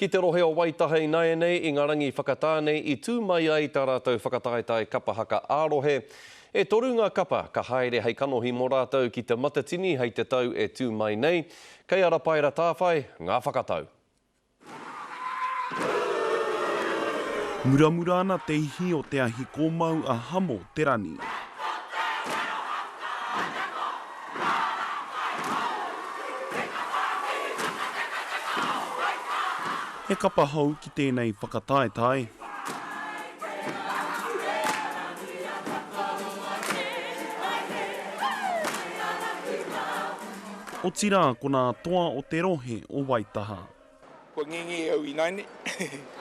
Ki te rohe o Waitaha ināianei, i ngā rangi whakatā nei i tū mai ai tā rātou whakataetae kapa haka ā-rohe. E toru ngā kapa ka haere hei kanohi mō rātou ki Te Matatini hei te tau e tū mai nei. Kei a Rapaera Tāwhai ngā whakatau. Muramura ana te ihi o te ahi kōmau a Hamo Te Rani. He kapa hou ki tēnei whakataetae. Otirā ko nā toa o te rohe o Waitaha. Kua ngenge au ināianei.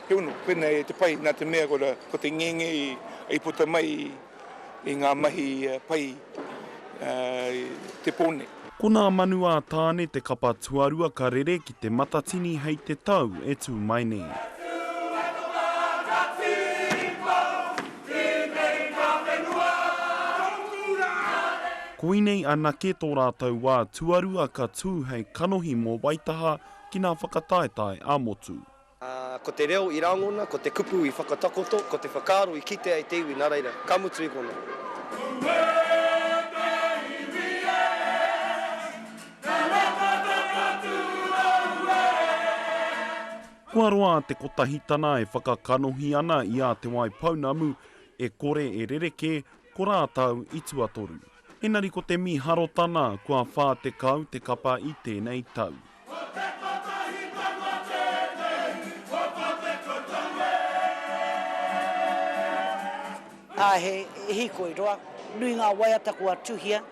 Heoi, koinei te pai nā te mea ko te ngenge i puta mai i ngā mahi pai i te pō nei. Ko Nā Manu ā Tāne te kapa tuarua ka rere ki Te Matatini hei te tau e tū mai nei. Koinei anake tō rātou wā tuarua ka tū hei kanohi mō Waitaha ki ngā whakataetae ā-motu. Ā, ko te reo i rangona, ko te kupu i whakatakoto, ko te whakaaro i kitea e te iwi, nā reira, ka mutu i konā. Auē te iwi e, ka rakataka tūrau e. Kua roa a Te Kotahitana e whakakanohi ana i a Te Waipounamu, e kore e rerekē, ko rātou i tuatoru. Engari ko te mīharotana, kua 40 te kapa i tēnei tau. Ko te kotahitanga tēnei, ko tā te koutou e. Ā, he hīkoi roa. Nui ngā waiata kua tuhia,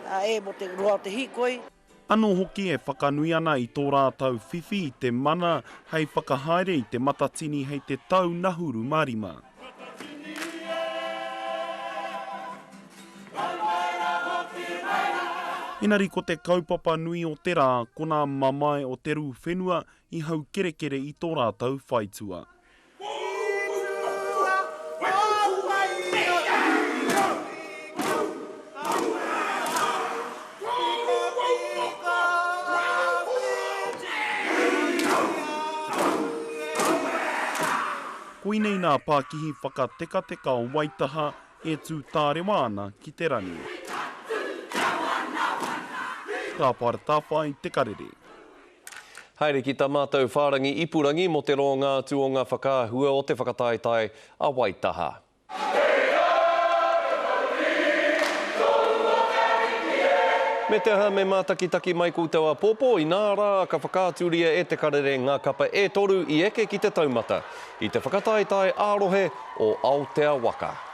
ā, e mō te roa o te hīkoi. Anō hoki e whakanui ana i tō rātou whiwhi i te mana hei whakahaere i Te Matatini hei te tau nahuru mā rima. Engari ko te kaupapa nui o te rā, ko nā mamae o te rū whenua i haukerekere i tō rātou whaitua. Koinei nā pākihi whakatekateka o Waitaha e tū tārewa ana ki te rangi. Rāpara Tāwhai, Te Karere. Haere ki tā mātou whārangi ipurangi mō te roanga atu o ngā whakaahua o te whakataetae a Waitaha. Me te aha, me mātakitaki mai koutou āpōpō, inā rā ka whakaaturia e Te Karere ngā kapa e toru i eke ki te taumata i te whakataetae ā-rohe o Aotea Waka.